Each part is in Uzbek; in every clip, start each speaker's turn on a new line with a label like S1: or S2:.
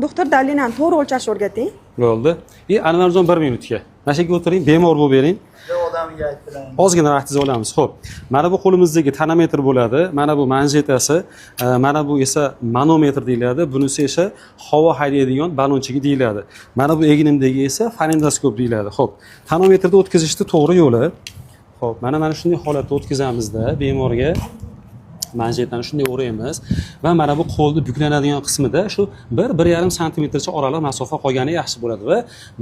S1: Doktor, давление ni to'g'ri o'lchashni o'rgating.
S2: Bo'ldi. И Anvarjon, bir minutga. Mana shu yerga o'tiring, bemor bo'lib bering.
S3: Odamga aytdilar.
S2: Ozgina vaqtingizni olamiz. Xo'p. Mana bu qo'limizdagi tonometr bo'ladi. Mana bu manjetasi, mana bu esa manometr deyiladi. Bunisi esa havo haydaydigan ballonchigi deyiladi. Mana bu egnimdagi esa fonendoskop deyiladi. Xo'p. Tonometrni o'tkazishni to'g'ri yo'li. Xo'p, mana shunday holatda o'tkazamizda bemorga manjetani shunday o'raymiz va mana bu qo'lni buklanadigan qismida shu 1-1,5 santimetrcha oraliq masofa qolgani yaxshi bo'ladi va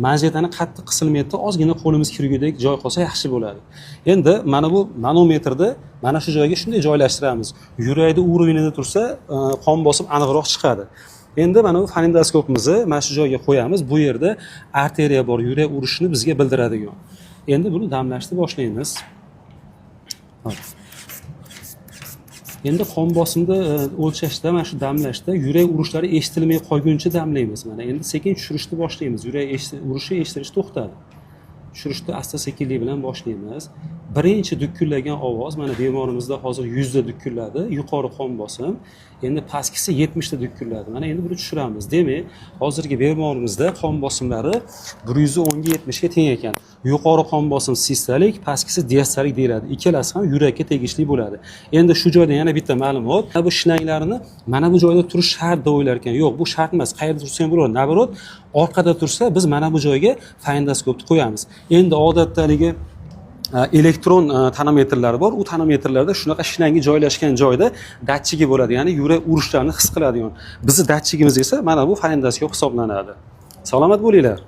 S2: manjetani qattiq qisilmaydi, ozgina qo'limiz kirgudek joy qolsa yaxshi bo'ladi. Endi mana bu manometrni mana shu joyga shunday joylashtiramiz. Yurakni уровень ida tursa, qon bosim aniqroq chiqadi. Endi mana bu fonendoskopimizni mana shu joyga qo'yamiz. Bu yerda arteriya bor, yurak urishini bizga bildiradigan. Endi buni damlashni boshlaymiz. Hop. Endi qon bosimni o'lchashda, mana shu damlashda yurak urishlari eshitilmay qolguncha damlaymiz. Mana endi sekin tushirishni boshlaymiz. Yurak urishi eshitilishi to'xtadi. Tushirishni asta sekinlik bilan boshlaymiz. Birinchi dukullagan ovoz mana bemorimizda hozir 100 da dukulladi, yuqori qon bosim. Endi pastkisi 70 ta dukulladi. Mana endi buni tushiramiz. Demak, hozirgi bemorimizda qon bosimlari 110 ga 70 ga teng ekan. Yuqori qon bosim sistolik, pastkisi diastolik deyiladi. Ikkalasi ham yurakka tegishli bo'ladi. Endi shu joyda yana bitta ma'lumot. Mana bu shlanglarni mana bu joyda turish shart deb o'ylar ekan. Yo'q, bu shart emas. Qayerda tursa ham bo'ladi. Наоборот, orqada tursa, biz mana bu joyga fonendoskopni qo'yamiz. Endi odatda haligi elektron tonometrlar bor. U tonometrlarda shunaqa shlangi joylashgan joyda datchigi bo'ladi, ya'ni yurak urishlarini his qiladigan. Bizni datchigimiz esa mana bu fonendoskop hisoblanadi. Salomat bo'linglar.